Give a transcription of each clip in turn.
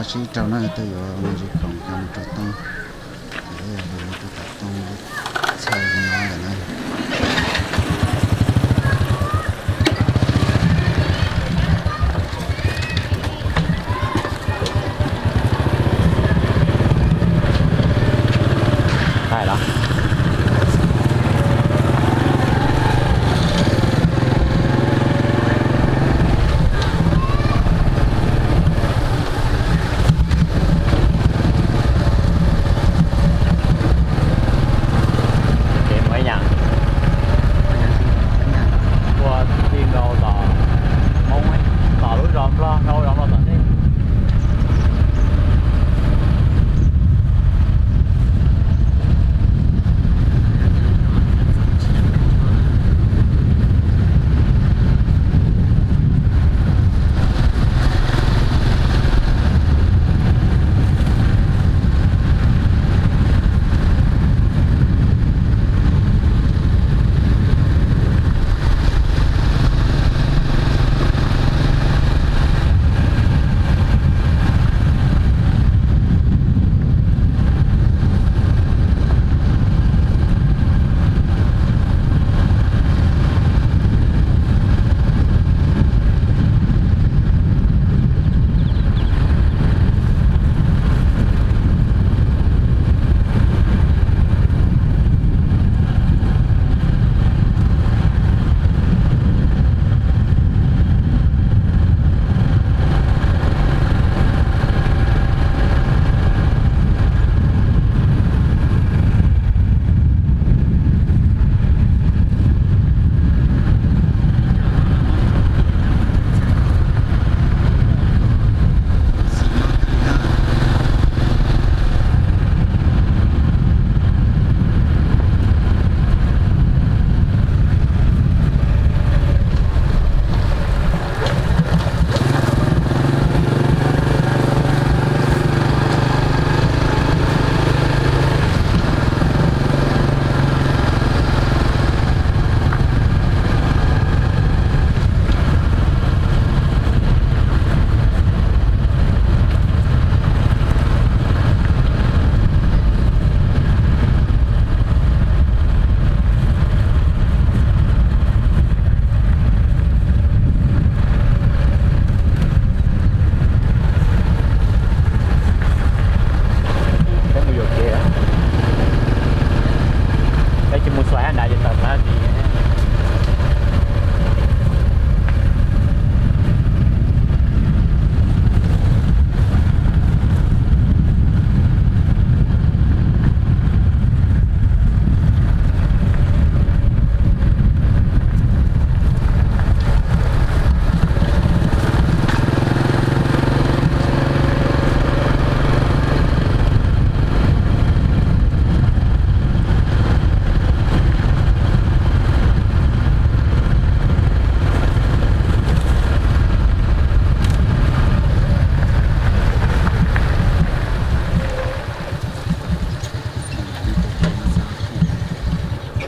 Sib rau na, tej yuav mus zis khoom cov mus rau toj, ces mus rau tom toj, txhawj no lawm na. Thaij los. Ces muaj ib yam, ua tij nkaus tom Hmoob, tom lub zos Nplog, rau zos Nplog tom ntej. Peb mus yuam kev, peb tsis mus xuas hab nrad ces tawm plaws tid.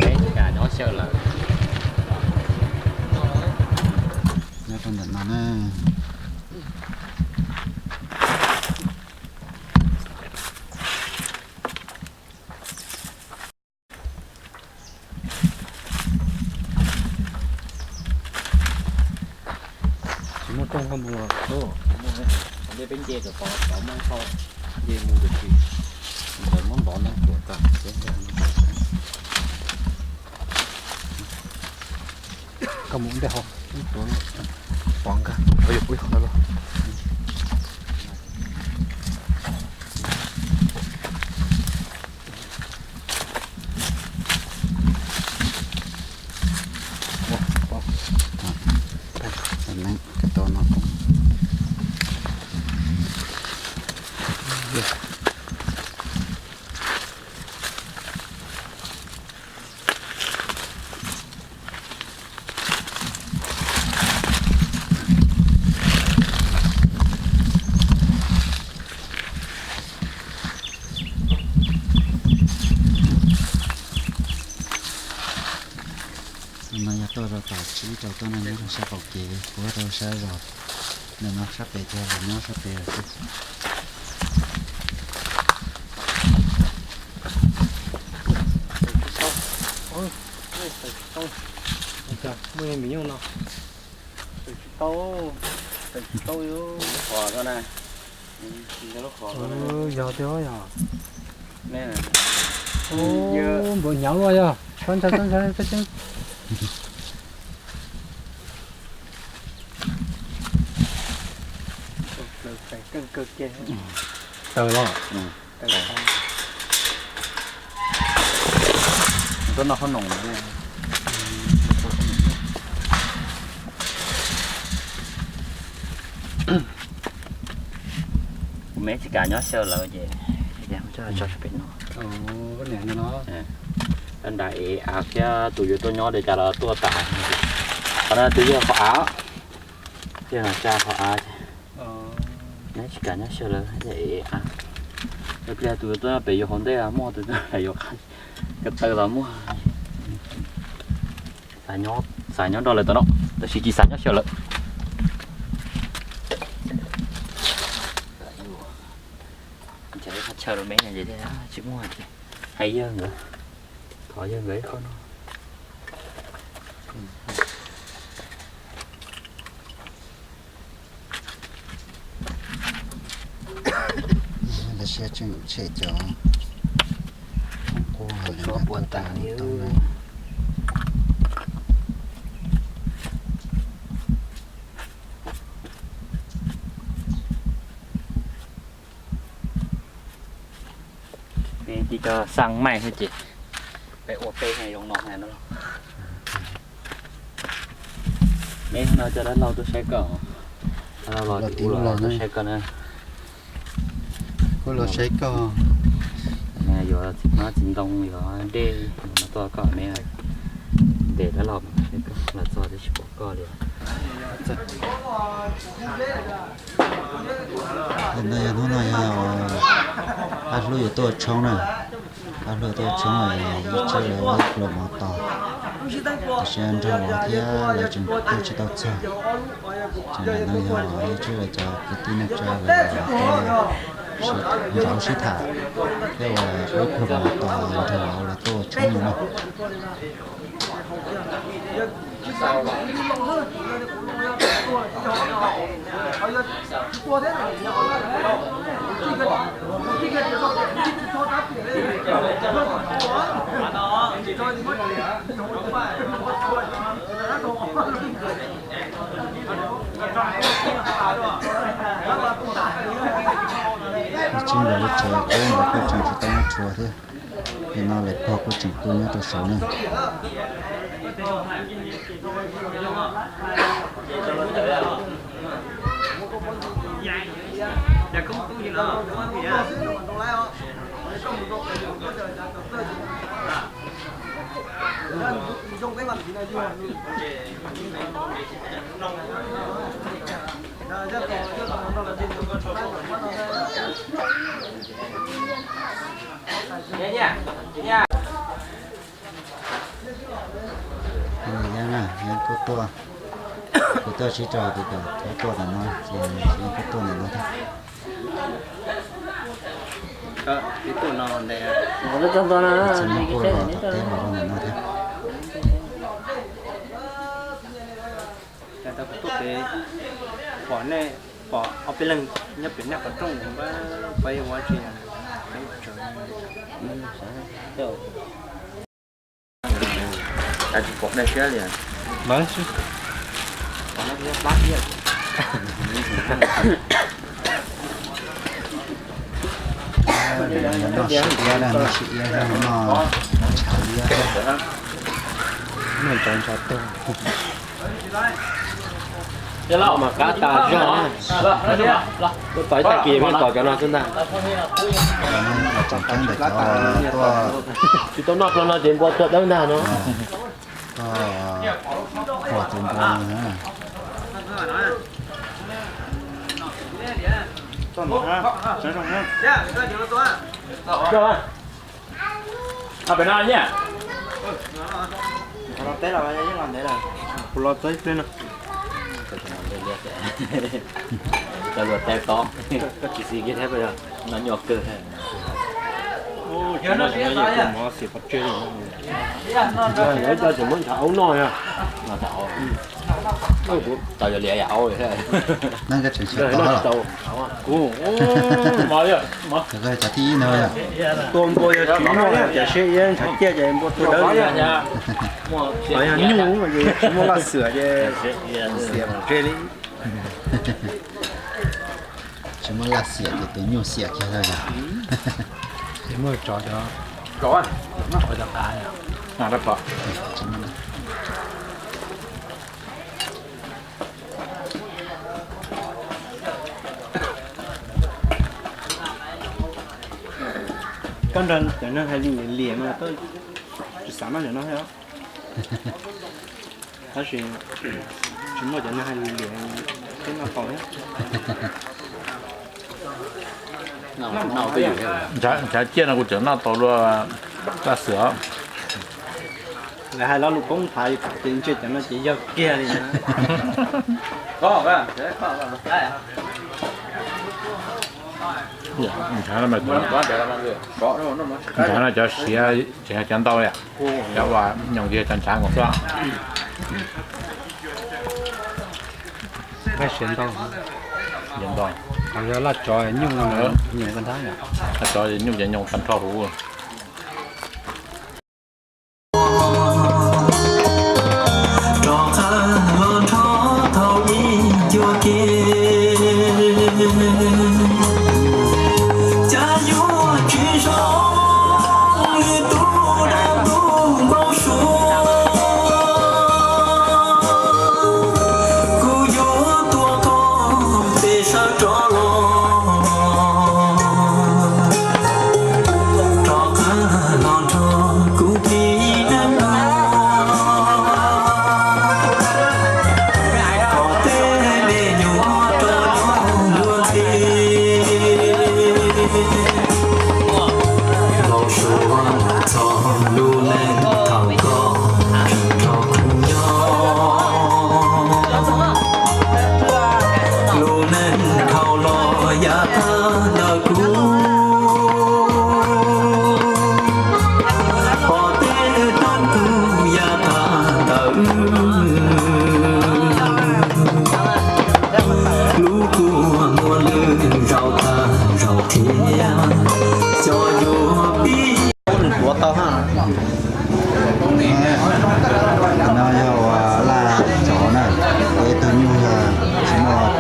Peb cam nyob xyaw lawm. Nyob rau ntawm no na. Tsis muaj rooj koj mus los, tsis muaj, qhov ntiaj peb nce rau tod, tod muab thauj, nce mus rau tim ntawd muab ntov ntaub tuam tas peb nkag no. Koj mus ua ntej hauv, ib tuav no, pov nkag, yuav pub hauv no los. Neeb, koj tau no. No yog tuaj rau tom tsib rau tuaj no nyob rau sab qaum kev puag rau sab zos. Ntawm no sab pem ces lawv nyob sab pem lawm xwb. Me nyuj no. Tau, tau, qhov ko na. Yog tiag yog. Npaum hnyav luaj yog. Txhob ntshai, txhob ntshai, txhob ntshai. Taws los. Tuaj noj qhob noom. Kuv me tsis kam nyob xyaw lawm ces tso pem no. Nram ev av thiab tus yuav tuaj nyob li cas los tuaj tas. Qhov no twb yog qhov av, yog tsa qhov av. Neb tsis kam nyob xyaw lawm, yog ev av. Pliag tus yuav tuaj nyob pem yuav hauv ntej muaj, tus yuav qab ko taw los muaj. Xav nyob nrog lawv tom no, tab sis tsis xav nyob xyaw lawm. Ntshe qhov chaw rau me no ces tsis muaj, hais yawg nkawd, thov yawg nkawd ib qho no. Lawv siab tseem tshem cov qub qub hauv lawv nram tuaj tau li. Peb tig cov xaj maij xwb ces peb ua peb zoo no. Peb no coj dab laug tuaj saib koj, dab laug los tim ub los tuaj saib koj na. Kuj los saib koj. Yuav txiv hmab txiv ntoo yuav dej no tuaj koj me, ntes dab laug saib koj los txog twb tsis pom koj li. Ntawm no yog hnub no yog Paj Hlub yuav tuaj tshoob na. Paj Hlub tuaj tshoob ib tsib lawv hluas mov tos, tiam sis nraug vauv thiab lawv tseem tuaj tsis tau txog. Ces ntawm no yog ib tsib lawv cov kwv tij neej tsa lawv tuaj nrauv sib tham, thiab ua ib pluag mov tos nraug vauv lawv tuaj tshoob no na. Ib tsib lawv lub tsev qub ntawd kuj tseem tsis tau muab rhuav thiab. Nim no lawv pog kuj tseem tu nyob rau saud na. Yeeb na, yeeb kuj tuaj, kuv tuaj sib rau tus kom txhob tuaj ntawm no ces yeeb kuj tuaj ntawm no thiab. Txiv neej kuj los tom teb los rau ntawm no thiab. Cas tau kuv tuaj pem pom nej, pom ob peb leeg nyob pem nej qhov rooj, pab ua tsi? Cas tsis pom nej siab li? Noj sib iab na, noj sib iab, noj tshav liab, noj tshav tuag. Mas qab tas zog na. Tuaj tos ib tag kis pheej tos cov no xwb ntag. Tseem ceeb ntawm cov tuaj, tsis tau noj plhuav no ces npua tuag dawb ntag no. Koj pom tus npua no. Pem no nyiaj. Kuv los txog ib pliag no. Tau luag teb tob, koj tsis xis kiag thiab, no nyuaj kawg. Ib co tseem muab ntshav aub noj. Tau yog liam yam aub. Cov thib ib no, tua npua yog tsis muaj cov siab iab ntshav ciaj ces npua tua dawb li. Yog nyuj ces tsis muaj laj xiam ces xiam tseg li. Tsis muaj laj xiam ces tus nyuj xiam kiag lawm. Tsis muaj tso cov, cov qav. Koj nrog cov neeg hais lus liam mas koj tsis xav noj cov no thiab. Tab sis tsis muaj cov neeg hais lus liam thiab noj tau thiab. Ntshav ciaj no kuv tseem noj tau luaj laj xiam. Lawv hais lo lus poob nthav ces ntshe cov no ces yog kiag li. Ntshav no cov siav tseem yog cov ntau yom, cov uas nyoos ces yog cov ntshav nkaus xwb. Nqaij siav ntau, ntau. Qhov yog laj tsov nyuj no nyoos kawg ntag yom. Laj tsov nyuj ces nyoos tag nrho huv. Rov qab los nrho thaum ib cuag ke, cas yuav tsis zoo li tus dab tus npau suav. Kuv yuav tua koj pes sawv rov los, rov qab los nrog kuv tiv neej no, kom tej me nyuam rov los luag ntxhi. Npau suav txog lub neej thaum koj nrog kuv nyob, lub neej dhau los yav tag ntawm kuv, pom tej tag kuv yav tag ntawm wb, lub kua muag lwj zaum tag zaum thiab, xyov yuav pib. No yog uas laj tsov na, ib tug nyuj yog tsis muaj,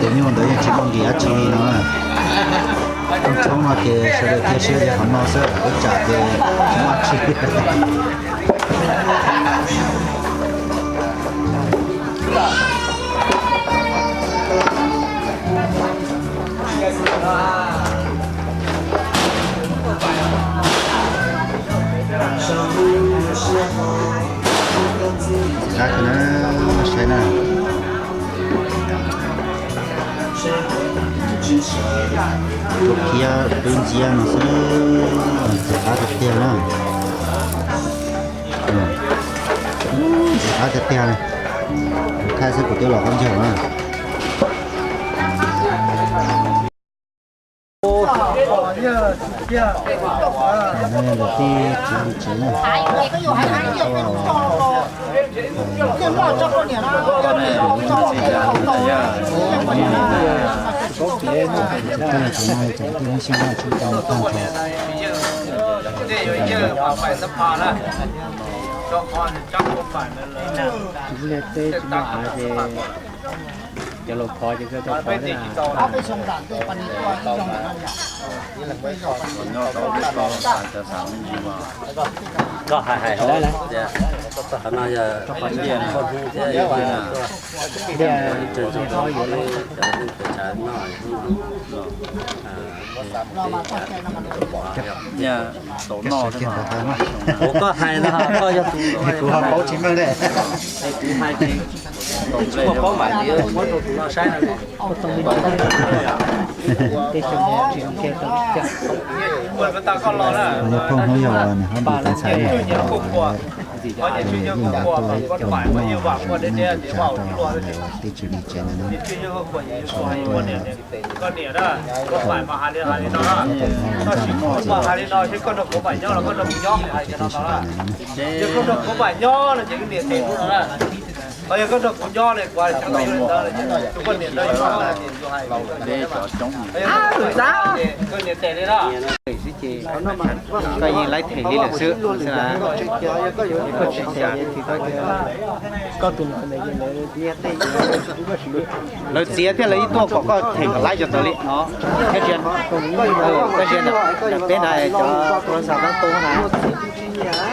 tus nyuj ntawd yeej tsis muaj nqis dab tsi li no. Tshoob no ces sawv daws cia siab ces qhov no xwb, lub tsam ces tsis muaj dab tsi. Qab na, saib na. Tus khiab peb ntxiab no xwb, ntxim qab tiag tiag na. Ntxim qab tiag tiag li. Thaij xwb kuv twb los qab ncaug na. Ntawm tij tsev li tsev na. Tus liaj teb tsis muaj av ces cov laus phov ces kawg tau phov thiab. Koj hais hais hauv tias qhov no yog liaj, liaj, liaj, kuv koj hais no koj yog tus, kuv ho paub tsis meej li. Kuv hais ces Tsis muaj paub mam li muab rau tus no saib no. Yog phooj hnub yog nws ho npis tus ntxhais no, yeej yuav tuaj caum noj tsav rau tej tsis li tsev ntawd na. Tsis li tsev ntawd na. Koj yeej laib them li lawm xwb, koj tsis them. Lawv txiav thiab lawv yeej tuaj kom koj them kom laib cov tawv li no. Koj ntsia, koj ntsia ntawm peb na, cov tus xav tab tu na,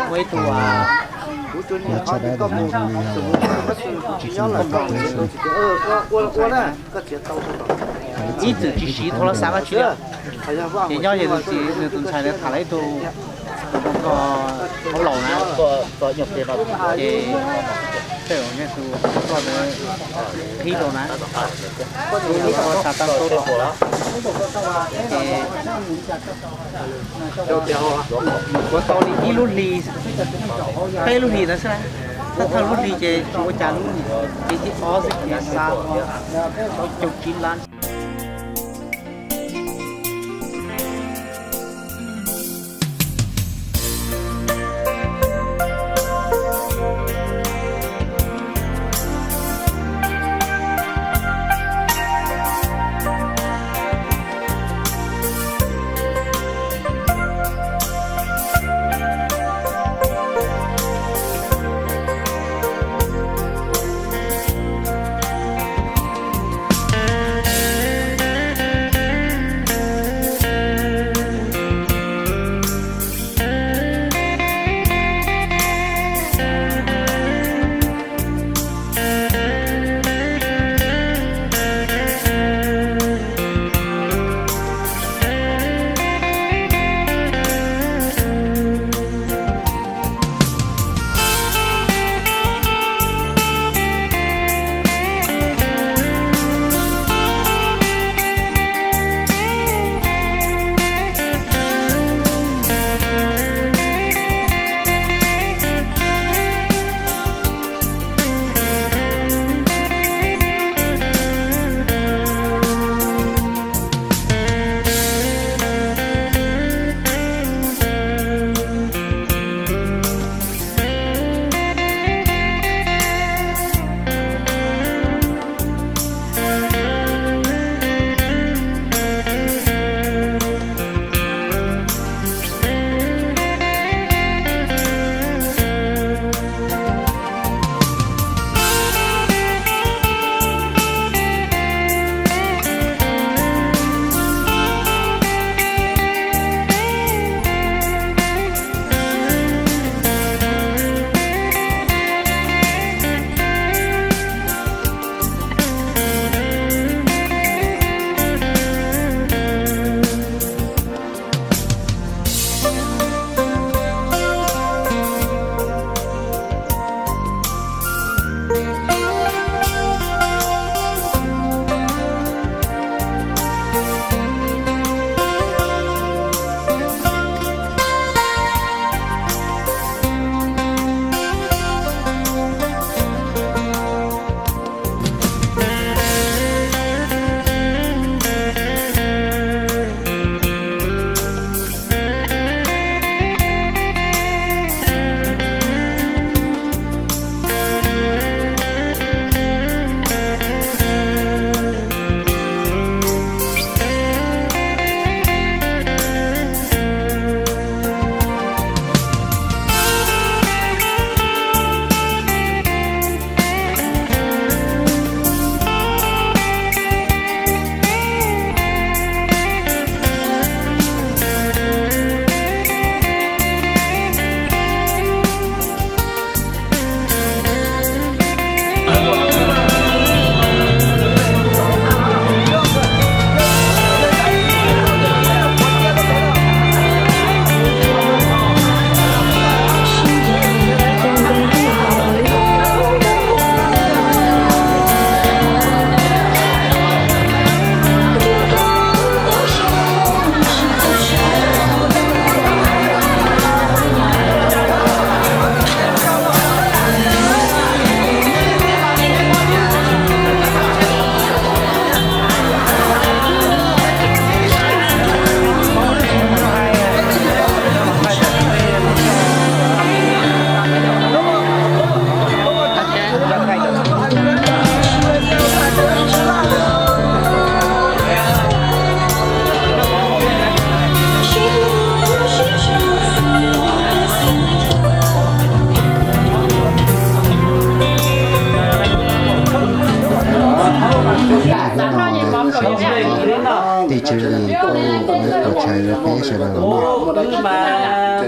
muaj ib tug, ib txwm tsis siv thaum los xav koj tsis li. Ces nyob ces nws tus ntxhais ntawd tham lawv ib tug hauv laus na, ces tej zaum yog tus koj ntawd qhib rau na, tus xav tab tu los, ces ua tau li ib lub hli, peb lub hlis ntawd xwb, thawj thawj lub hlis ces tsis ua cas, lub hlis ces thib ob xwb ces xa tau caum tsib lab.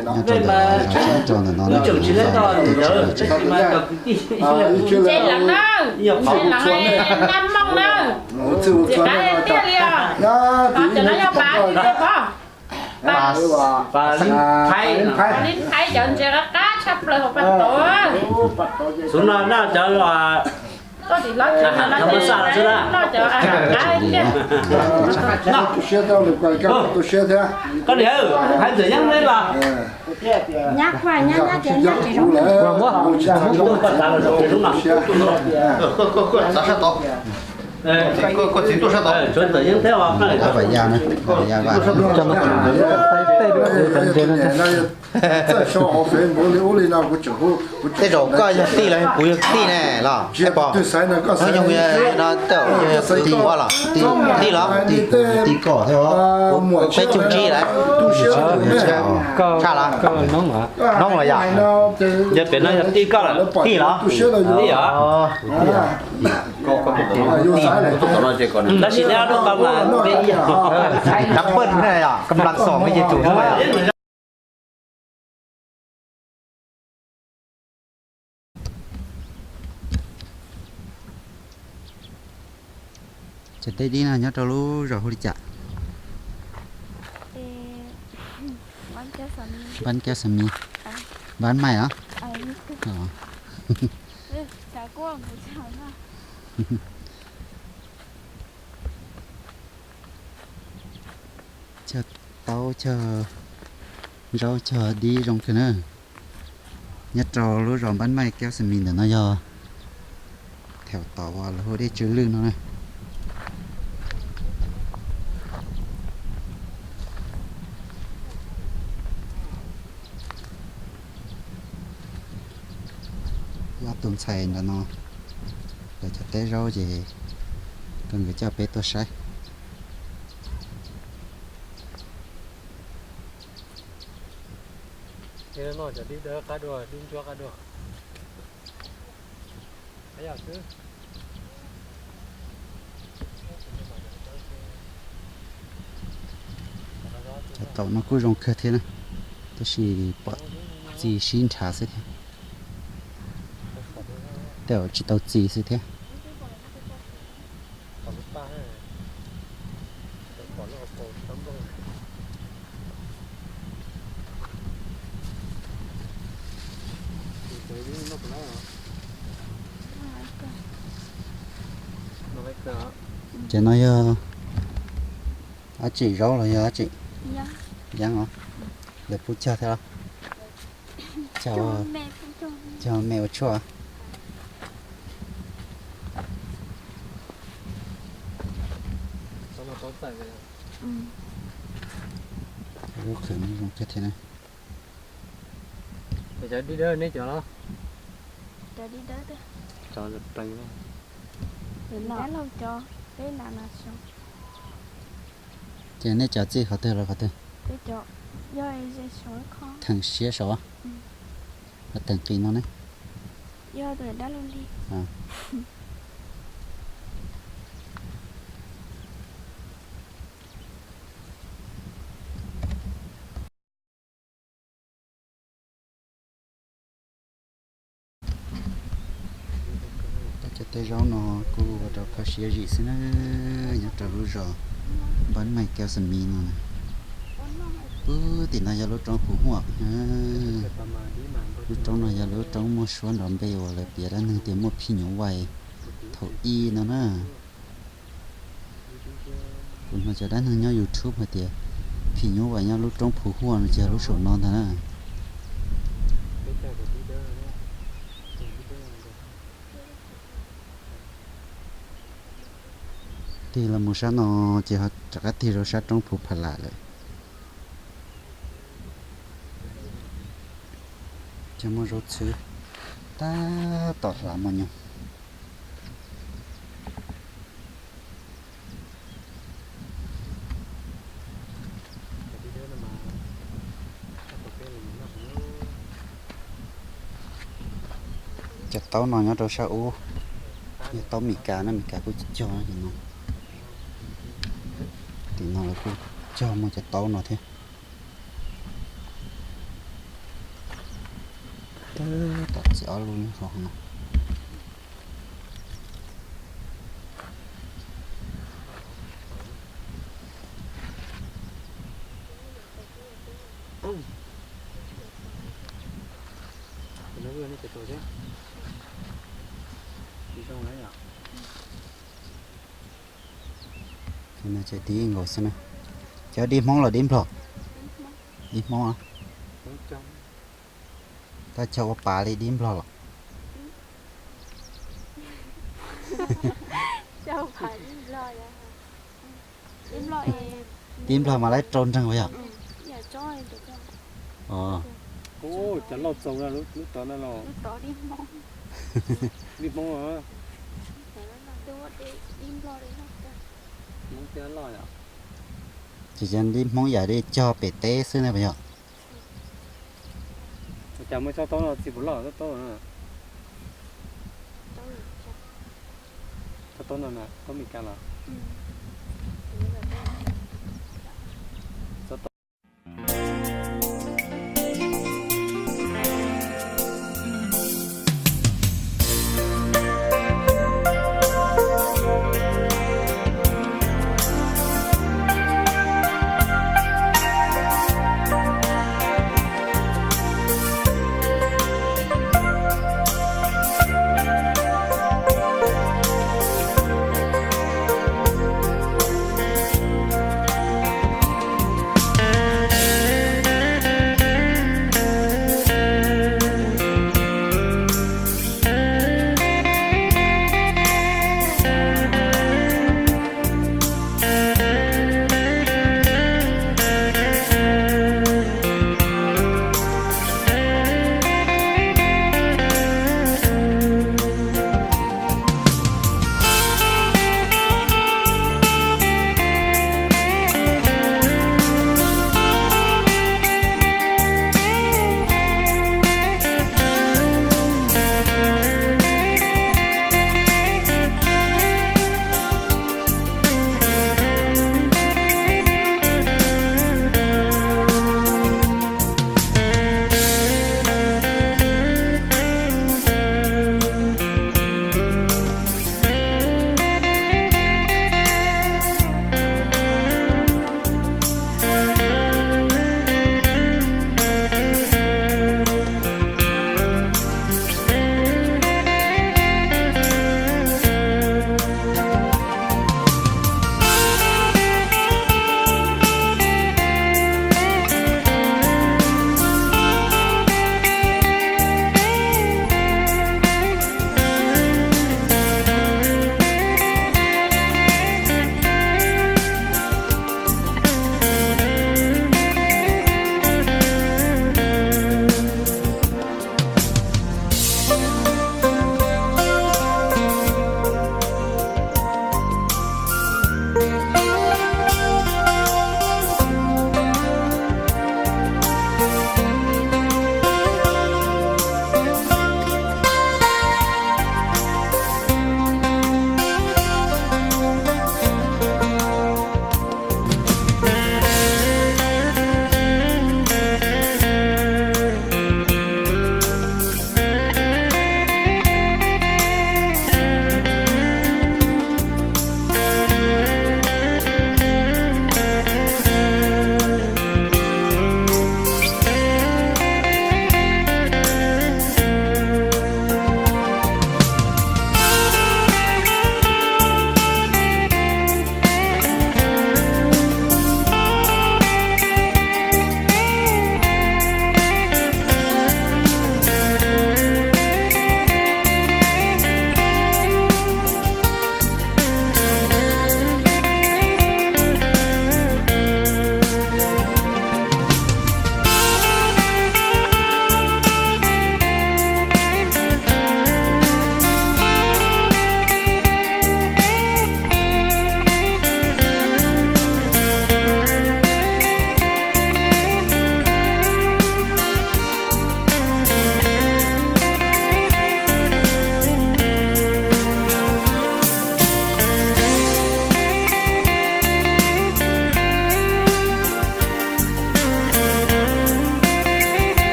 Nyob rau ntawm no, nws tseem tsis lawv tau tej tsev lawm ces. Ntshe lees na, ntshe lees na, nab mooj na, txiv qab tiag li os. Cov no yog Pas li thiab pom. Pas, Pas Lis Thaib, Pas Lis Thaib cov ntses qab qab tshaj plaws hauv pas tod. Xub no noj cov, koj nim hlob tsis noj cov qab tiag. Koj niam, hais ntxawm yeeb ne los? Nyab Khuaj, nyab, nyab ces nyab tsis zoo. Tuaj koj txav los zaum pem lub no. Tshuav ntxawm yeeb thiab os. Tej zaum koj yog tij los kuv yog tij ne los? Pom, hnub nyoog no tej zaum yog kwv kuv los? Tij los? Peb caug tsib lawm. Tshaj los? Noob los yom? Yog pem no yog tij koj lawm? Tij los? Tij os. Tab sis neb ob lub ko mas peb ib yam. Nab pej ne yom, kam las xom me ces tsum. Ces tej dib no nyob rau lub zos hu li cas? Npab Kab Xa Mis. Npab Maij os. Cog taub, cog zaub, cog dib zoo kawg na. Nyob rau lub zos Npab Maij Kab Xa Mis ntawm no yog thaum tod uas lawv hu dej tsw lwj no na. Ob tug ntxhais ntawm no lawv cov teb zaub ces koj nkawd coj peb tuaj saib. Noj cov dib dawb qab dua, dib ntsuab qab dua. Thaum no kuj zoo kawg thiab na, tab sis pom txi sib nrhav xwb thiab. Tej zaum tsis tau txi xwb thiab. Ces no yog dab tsi, zaub los yog dab tsi? Yeeb os. Lawv pub cog thiab los? Cog me ua tshuaj. Lub qhwv no zoo kawg thiab na. Cov dib dawb neb cov los? Ces nej cov txij qhov twg los qhov twg? Theem siab saud, theem qis no ne. Cov tej zaub no kuj ua rau kho siab zim xwb na, nyob rau lub zos Npab Maij Kab Xa Mis no. Pub tim no yog lub roob Phu Huaj. Lub roob no yog lub roob muaj suab nrov npe uas lawv piav dab neeg tias muaj phim nyuj vais thaum ub no na. Kuv hnov cov dab neeg nyob YouTube hais tias phim nyuj vais nyob lub roob Phu Huaj no ces yog lub saum no ntag na. Tig los mus sab no ces ho rov qab tig rau sab roob Phu Pha Lam lawm. Ces muaj zaub txhwb tab tom hlav mos nyoos. Cov taub no nyob rau sab ub, yog taub Mes Kas na, Mes Kas kuj cog no. Tim no lawv kuj cog muaj cov taub no thiab. Tom txiv ob lub nyob hauv no. Ces dib nkaus xwb na. Ces dib Hmoob los dib Nplog? Dib Hmoob. Tab chaw ua pav li dib Nplog los? Dib Nplog mas lawv rau nreeg puas yog? Cov loj txaus lub tod no los? Dib Hmoob. Ces cov dib Hmoob yam li cog pem teb xwb ne puas yog? Cas muaj tsob taub no txi puas loj tsob taub no? Tsob taub no na, taub Mes Kas los? Tsob taub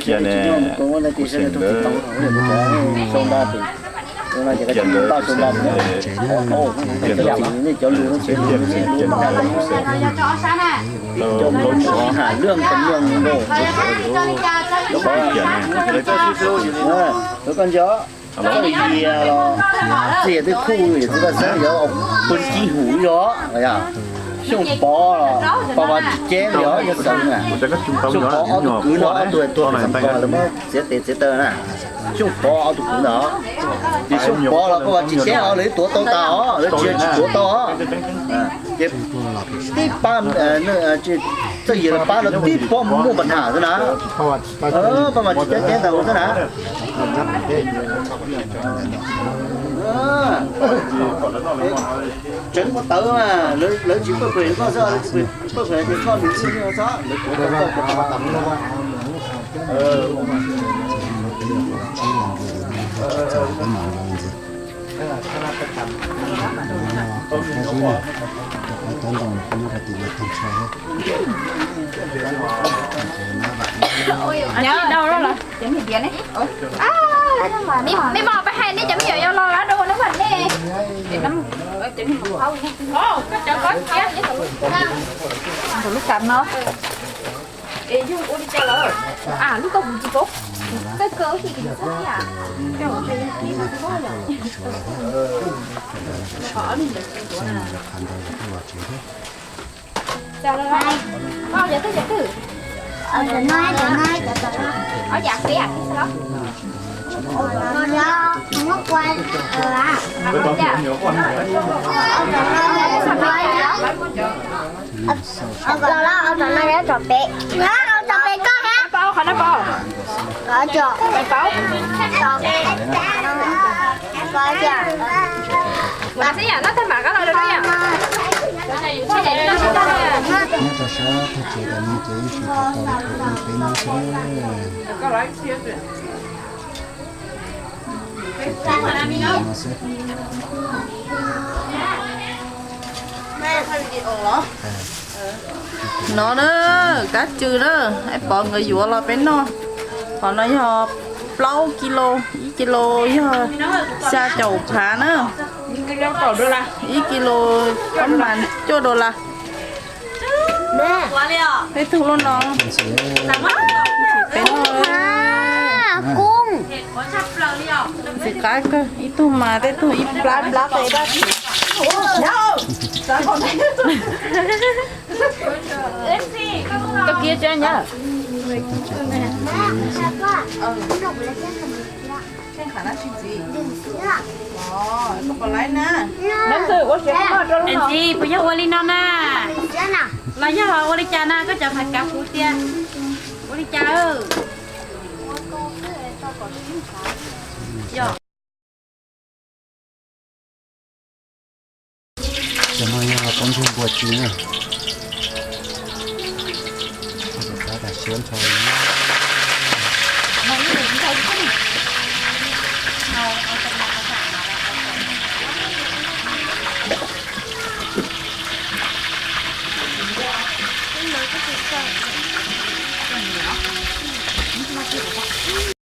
Cia ne, kuv xeem ntawd, cia ntawd, cia ntawd, cia ntawd, cia ntawd, txiv twb khuj, txiv Paj Xeeb yog pw cib hum yog, Xyooj Pov los Paj Vas Tsis Ceb yog, Xyooj Pov ob tug kwv no, ob tug tuag tag lawv muab txiav tes txiav taw na. Xyooj Pov ob tug kwv no, ces Xyooj Pov los Paj Vas Tsis Ceb os, lawv tuav tau tas os, lawv tsis, tsis tuav tau os. Ces tib pab, txawj yig los pab los tib pob muaj npam ham xwb na. Paj Vas Tsis Ceb, Ceb ntag xwb na. Tseev ko taw mas lawv tsis pawj phem koj xwb, lawv tsis pawj phem ces koj nws xwb xwb, lawv tuav tau koj. Mej mos peb hais nej cov me nyuam yaus los lawm, lawv ua neeb vam nej. Tus lub kam no. Es yog ua li cas lawm? Lub koj kuv tsis paub. Kawg kawg ces kuv txhob tias. Cov no, cov twg, cov no, ob yam qhia los. Cov no, cov no, cov pem, cov pem koj hab. Qhov no pom. Xib yam no tag mam qab los rau yam. Nyob rau sab tag tsev tam no ces ib tsis tau tau li thaum ub peb nyob xwb. No xwb. No na, kab tsw na, ib pov nkawd yuav los peb noj. Qhov no yog plaub kis lus, ib kis lus yog xya caum phav na, ib kis lus koj mas cuaj dollar. Tej tug lub no, peb noj. Ntxim qab kawg, ib tug mas tej tug ib plab plab tej dab tsi. Koj kiab tsa nyab. Leej twg ua siav noj rau leej no? Puas yog ua li no na? Los yog ua li cas na? Koj cov mas kav kuv tias ua li cas. Cov no yog pob ntseg npua ci na. Tab tas siab ntsha li.